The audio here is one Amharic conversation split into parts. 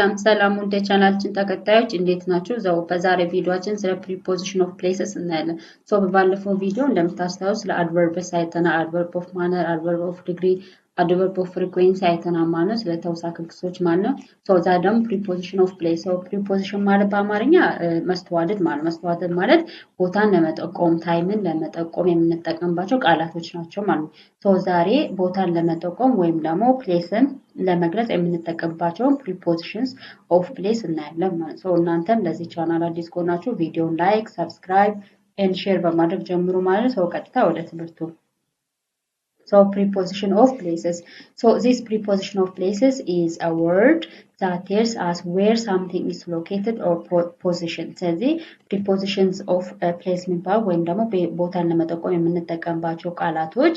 ሰላም ሰላም ውድ የቻናላችን ተከታዮች፣ እንዴት ናችሁ? ዘው በዛሬ ቪዲዮአችን ስለ preposition of places እናያለን። So በባለፈው ቪዲዮ እንደምታስታውስ ስለ adverbs አይተናል። Adverb of manner፣ adverb of degree፣ adverb of frequency አይተናል ማለት ነው። ስለ ተውሳከ ግሶች ማለት ነው። So ዛሬ ደግሞ preposition of place። So preposition ማለት በአማርኛ መስተዋድድ ማለት፣ መስተዋድድ ማለት ቦታን ለመጠቆም፣ time ን ለመጠቆም የምንጠቀምባቸው ቃላቶች ናቸው ማለት ነው። So ዛሬ ቦታን ለመጠቆም ወይም ደግሞ place ን ለመግለጽ የምንጠቀምባቸውን prepositions of place እናያለን ማለት ነው። እናንተም ለዚህ ቻናል አዲስ ከሆናችሁ ቪዲዮን like፣ subscribe and share በማድረግ ጀምሩ ማለት ነው። ቀጥታ ወደ ትምህርቱ። So preposition of places. So this preposition of places is a word that tells us where something is located or positioned. ስለዚህ prepositions of place የሚባሉ ወይም ደግሞ ቦታን ለመጠቆም የምንጠቀምባቸው ቃላቶች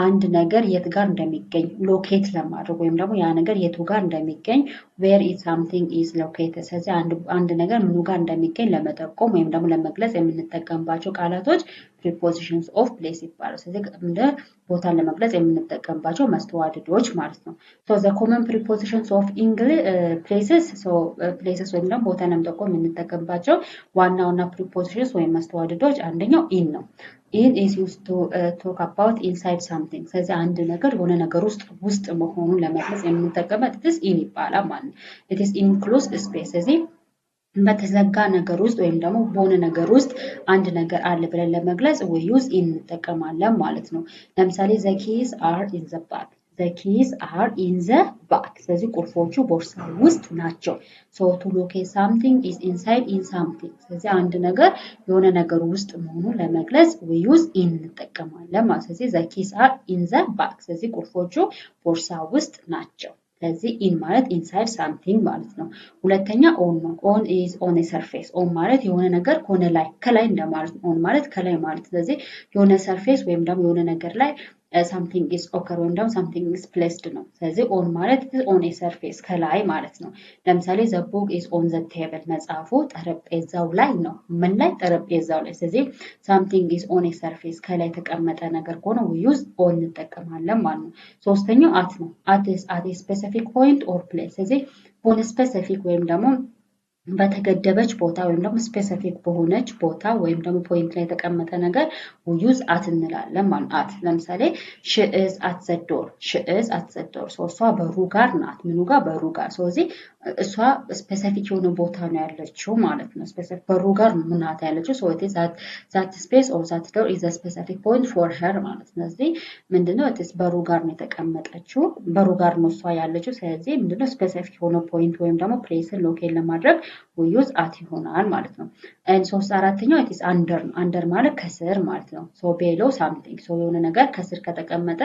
አንድ ነገር የት ጋር እንደሚገኝ locate ለማድረግ ወይም ደግሞ ያ ነገር የቱ ጋር እንደሚገኝ፣ where is something is located። ስለዚህ አንድ ነገር ምኑ ጋር እንደሚገኝ ለመጠቆም ወይም ደግሞ ለመግለጽ የምንጠቀምባቸው ቃላቶች prepositions of place ይባላል። ስለዚህ እንደ ቦታን ለመግለጽ የምንጠቀምባቸው መስተዋድዶች ማለት ነው። So the common prepositions of English places፣ places ወይም ደግሞ ቦታን ለመጠቆም የምንጠቀምባቸው ዋና ዋና prepositions ወይም መስተዋድዶች አንደኛው in ነው። In is used to talk about inside something። ስለዚህ አንድ ነገር የሆነ ነገር ውስጥ መሆኑን ለመግለጽ የምንጠቀምበት it's in ይባላል ማለት ነው። It's enclosed space። ስለዚህ በተዘጋ ነገር ውስጥ ወይም ደግሞ በሆነ ነገር ውስጥ አንድ ነገር አለ ብለን ለመግለጽ we use in እንጠቀማለን ማለት ነው። ለምሳሌ the keys are in the bag፣ the keys are in the bag። ስለዚህ ቁልፎቹ ቦርሳ ውስጥ ናቸው። So to locate something is inside in something። ስለዚህ አንድ ነገር የሆነ ነገር ውስጥ መሆኑን ለመግለጽ we use in እንጠቀማለን ማለት። ስለዚህ the keys are in the bag። ስለዚህ ቁልፎቹ ቦርሳ ውስጥ ናቸው። ስለዚህ in ማለት inside something ማለት ነው። ሁለተኛ on ነው። On is on surface። On ማለት የሆነ ነገር ከሆነ ላይ፣ ከላይ እንደማለት ነው። On ማለት ከላይ ማለት። ስለዚህ የሆነ surface ወይም ደግሞ የሆነ ነገር ላይ something is occur ወይም ደግሞ something is placed ነው። ስለዚህ on ማለት on surface፣ ከላይ ማለት ነው። ለምሳሌ the book is on the table፣ መጽሐፉ ጠረጴዛው ላይ ነው። ምን ላይ? ጠረጴዛው ላይ። ስለዚህ something is on surface፣ ከላይ የተቀመጠ ነገር ከሆነ we use on እንጠቀማለን ማለት ነው። ሶስተኛው at ነው። At is at specific point or place። ስለዚህ በሆነ specific ወይም ደግሞ በተገደበች ቦታ ወይም ደግሞ specific በሆነች ቦታ ወይም ደግሞ point ላይ የተቀመጠ ነገር use at እንላለን ማለት። At ለምሳሌ she is at the door፣ she is at the door፣ እሷ በሩ ጋር ናት። ምኑ ጋር? በሩ ጋር። ስለዚህ እሷ specific የሆነ ቦታ ነው ያለችው ማለት ነው። Specific በሩ ጋር ናት ያለችው። So that space or that door is specific point for her ማለት ነው። ስለዚህ ምንድነው? It's በሩ ጋር ነው የተቀመጠችው፣ በሩ ጋር ነው እሷ ያለችው። ስለዚህ ምንድነው? Specific የሆነ point ወይም ደግሞ place ን locate ለማድረግ use at ይሆናል ማለት ነው። ሶስት አራተኛው it's under ነው። Under ማለት ከስር ማለት ነው። So below something፣ so የሆነ ነገር ከስር ከተቀመጠ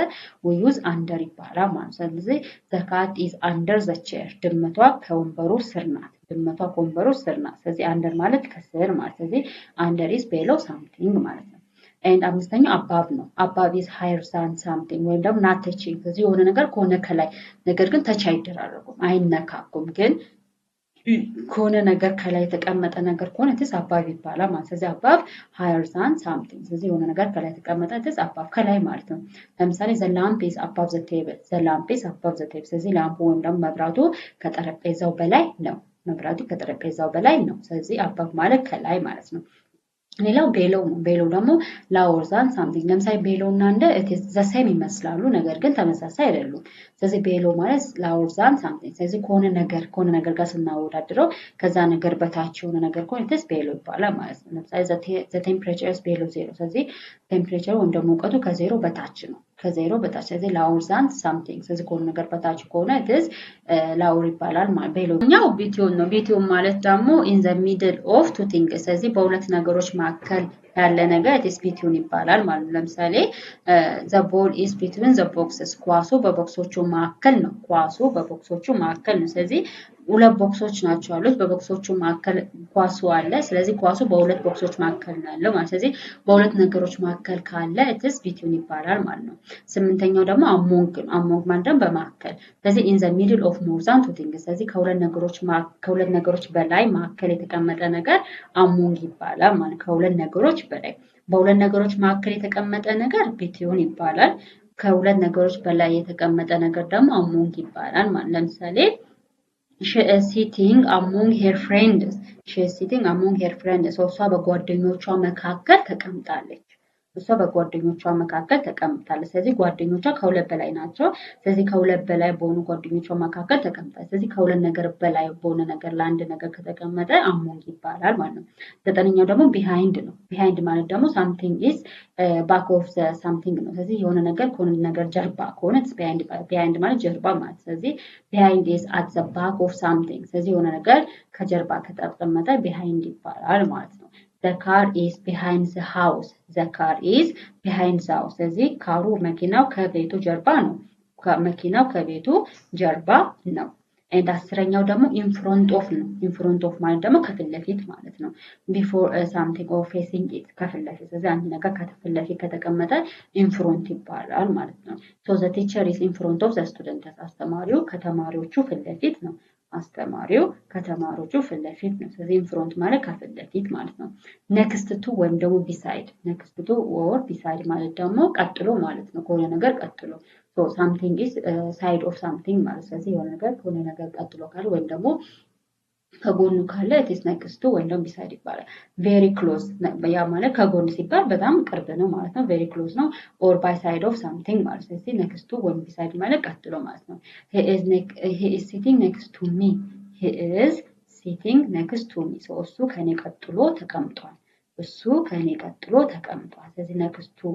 use under ይባላል ማለት ነው። ስለዚህ the cat is under the chair፣ ድመቷ ከወንበሩ ስር ናት። ድመቷ ከወንበሩ ስር ናት። ስለዚህ under ማለት ከስር ማለት። ስለዚህ under is below something ማለት ነው። And አምስተኛው above ነው። Above is higher than something ወይም ደግሞ not touching። ስለዚህ የሆነ ነገር ከሆነ ከላይ ነገር ግን touch አይደራረጉም፣ አይነካኩም፣ ግን ከሆነ ነገር ከላይ የተቀመጠ ነገር ከሆነ it's above ይባላል ማለት። ስለዚህ above higher than something። ስለዚህ የሆነ ነገር ከላይ የተቀመጠ it's above፣ ከላይ ማለት ነው። ለምሳሌ the lamp is above the table፣ the lamp is above the table። ስለዚህ lamp ኡ ወይም ደግሞ መብራቱ ከጠረጴዛው በላይ ነው። መብራቱ ከጠረጴዛው በላይ ነው። ስለዚህ above ማለት ከላይ ማለት ነው። ሌላው below ነው። Below ደግሞ lower than something። ለምሳሌ below እና under the same ይመስላሉ፣ ነገር ግን ተመሳሳይ አይደሉም። ስለዚህ below ማለት lower than something። ስለዚህ ከሆነ ነገር ጋር ስናወዳድረው ከዛ ነገር በታች የሆነ ነገር ከሆነ it's below ይባላል ማለት ነው። ለምሳሌ the temperature is below zero። ስለዚህ temperature ወይም ደግሞ ሙቀቱ ከዜሮ በታች ነው። ከዜሮ በታች፣ ስለዚህ lower than something። ስለዚህ ከሆነ ነገር በታች ከሆነ it's lower ይባላል ማለት below። ኛው between ነው። Between ማለት ደግሞ in the middle of two things። ስለዚህ በሁለት ነገሮች መካከል ያለ ነገር it's between ይባላል ማለት ነው። ለምሳሌ the ball is between the boxes፣ ኳሱ በ box ኦቹ መካከል ነው። ኳሱ በ box ኦቹ መካከል ነው። ስለዚህ ሁለት box ኦች ናቸው ያሉት። በ box ኦቹ መካከል ኳሱ አለ። ስለዚህ ኳሱ በሁለት box ኦች መካከል ነው ያለው ማለት። ስለዚህ በሁለት ነገሮች መካከል ካለ it's between ይባላል ማለት ነው። ስምንተኛው ደግሞ among ነው። Among ማለት ደግሞ በመካከል። ስለዚህ in the middle of more than two things። ስለዚህ ከሁለት ነገሮች በላይ መካከል የተቀመጠ ነገር among ይባላል ማለት። ከሁለት ነገሮች በላይ፣ በሁለት ነገሮች መካከል የተቀመጠ ነገር between ይባላል። ከሁለት ነገሮች በላይ የተቀመጠ ነገር ደግሞ among ይባላል ማለት። ለምሳሌ She is sitting among her friends. She is sitting among her friends. እሷ በጓደኞቿ መካከል ተቀምጣለች። እሷ በጓደኞቿ መካከል ተቀምጣለች። ስለዚህ ጓደኞቿ ከሁለት በላይ ናቸው። ስለዚህ ከሁለት በላይ በሆኑ ጓደኞቿ መካከል ተቀምጣለች። ስለዚህ ከሁለት ነገር በላይ በሆነ ነገር ለአንድ ነገር ከተቀመጠ among ይባላል ማለት ነው። ዘጠነኛው ደግሞ behind ነው። Behind ማለት ደግሞ something is back of the something ነው። ስለዚህ የሆነ ነገር ከሆነ ነገር ጀርባ ከሆነ behind። Behind ማለት ጀርባ ማለት። ስለዚህ behind is at the back of something። ስለዚህ የሆነ ነገር ከጀርባ ከተቀመጠ behind ይባላል ማለት ነው። The car is behind the house. The car is behind the house. ስለዚህ car ኡ መኪናው ከቤቱ ጀርባ ነው። መኪናው ከቤቱ ጀርባ ነው። And 10ኛው ደግሞ in front of ነው። In front of ማለት ደግሞ ከፊት ለፊት ማለት ነው። Before something or facing it፣ ከፊት ለፊት። ስለዚህ አንድ ነገር ከፊት ለፊት ከተቀመጠ in front ይባላል ማለት ነው። So the teacher is in front of the student። አስተማሪው ከተማሪዎቹ ፊት ለፊት ነው። አስተማሪው ከተማሪዎቹ ፊት ለፊት ነው። ስለዚህ in front ማለት ከፊት ለፊት ማለት ነው። Next to ወይም ደግሞ beside። Next to or beside ማለት ደግሞ ቀጥሎ ማለት ነው። ከሆነ ነገር ቀጥሎ፣ something is side of something ማለት። ስለዚህ የሆነ ነገር ከሆነ ነገር ቀጥሎ ካለ ወይም ደግሞ ከጎኑ ካለ it's next to ወይም ደግሞ beside ይባላል። Very close፣ ያ ማለት ከጎን ሲባል በጣም ቅርብ ነው ማለት ነው። Very close ነው or by side of something ማለት። ስለዚህ next to ወይም beside ማለት ቀጥሎ ማለት ነው። He is sitting next to me. He is sitting next to me። እሱ ከኔ ቀጥሎ ተቀምጧል። እሱ ከኔ ቀጥሎ ተቀምጧል። ስለዚህ next to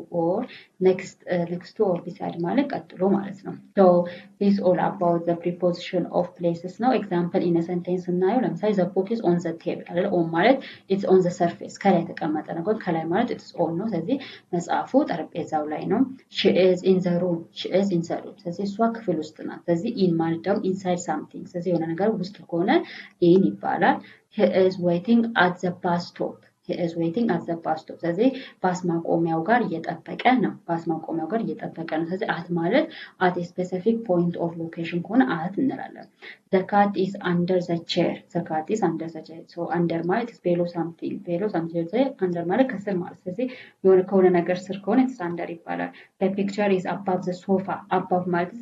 or beside ማለት ቀጥሎ ማለት ነው። So this all about the preposition of places ነው። Example in sentence ስናየው ለምሳሌ the book is on the table አይደል? On ማለት it's on the surface፣ ከላይ የተቀመጠ ነገር፣ ከላይ ማለት it's on ነው። ስለዚህ መጽሐፉ ጠረጴዛው ላይ ነው። She is in the room. She is in the room። ስለዚህ እሷ ክፍል ውስጥ ናት። ስለዚህ in ማለት ደግሞ inside something። ስለዚህ የሆነ ነገር ውስጥ ከሆነ in ይባላል። He is waiting at the bus stop. He is waiting at the bus stop። ስለዚህ ባስ ማቆሚያው ጋር እየጠበቀ ነው። ባስ ማቆሚያው ጋር እየጠበቀ ነው። ስለዚህ at ማለት at specific point of location ከሆነ at እንላለን። The cat is under the chair. The cat is under the chair። So under ማለት below something፣ below something። Under ማለት ከስር ማለት። ስለዚህ የሆነ ከሆነ ነገር ስር ከሆነ it's under ይባላል። The picture is above the sofa። Above ማለት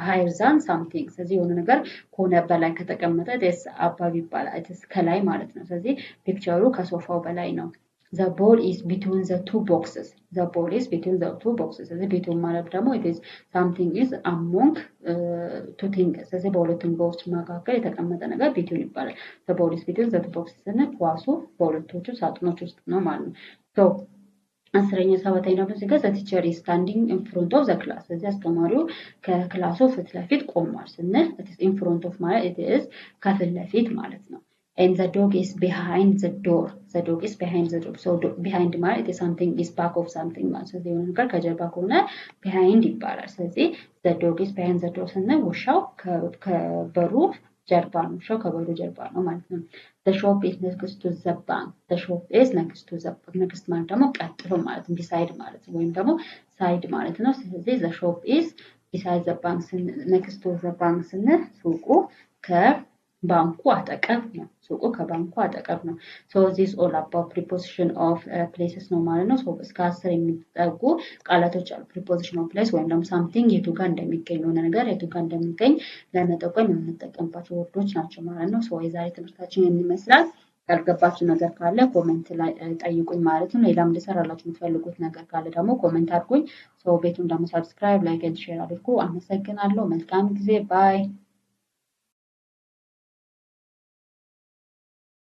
higher than something። ስለዚህ የሆነ ነገር ከሆነ በላይ ከተቀመጠ it's above ይባላል። It's ከላይ ማለት ነው። ስለዚህ picture ኡ ከሶፋው በላይ ነው። The ball is between the two boxes. The ball is between the two boxes። ስለዚህ between ማለት ደግሞ it is something is among two things። ስለዚህ በሁለት ነገሮች መካከል የተቀመጠ ነገር between ይባላል። The ball is between the two boxes ስንል ኳሱ በሁለቶቹ ሳጥኖች ውስጥ ነው ማለት ነው። So 10ኛ ሰባተኛ ደግሞ እዚህ ጋር the teacher is standing in front of the class። ስለዚህ አስተማሪው ከ class ኡ ፊት ለፊት ቆሟል ስንል in front of ማለት it is ከፊት ለፊት ማለት ነው። And the dog is behind the door. The dog is behind the door. So behind ማለት it is something is back of something ማለት። ስለዚህ የሆነ ነገር ከጀርባ ከሆነ behind ይባላል። ስለዚህ the dog is behind the door ስንል ውሻው ከበሩ ጀርባ ነው። ውሻው ከበሩ ጀርባ ነው ማለት ነው። The shop is next to the bank. The shop is next to the bank። Next ማለት ደግሞ ቀጥሎ ማለት ነው፣ beside ማለት ነው፣ ወይም ደግሞ side ማለት ነው። ስለዚህ the shop is beside the bank፣ next to the bank ስንል ሱቁ ከባንኩ አጠገብ ነው። ሱቁ ከባንኩ አጠገብ ነው። So this all about preposition of places ነው ማለት ነው። So እስከ 10 የሚጠጉ ቃላቶች አሉ። Preposition of place ወይም ደግሞ something የቱ ጋር እንደሚገኝ፣ የሆነ ነገር የቱ ጋር እንደሚገኝ ለመጠቆም የምንጠቀምባቸው word ኦች ናቸው ማለት ነው። So የዛሬ ትምህርታችን ይህን ይመስላል። ያልገባችሁ ነገር ካለ comment ላይ ጠይቁኝ ማለት ነው። ሌላም እንድሰራላችሁ የምትፈልጉት ነገር ካለ ደግሞ comment አድርጉኝ። So ቤቱን ደግሞ subscribe፣ like፣ share አድርጉ። አመሰግናለሁ። መልካም ጊዜ። Bye።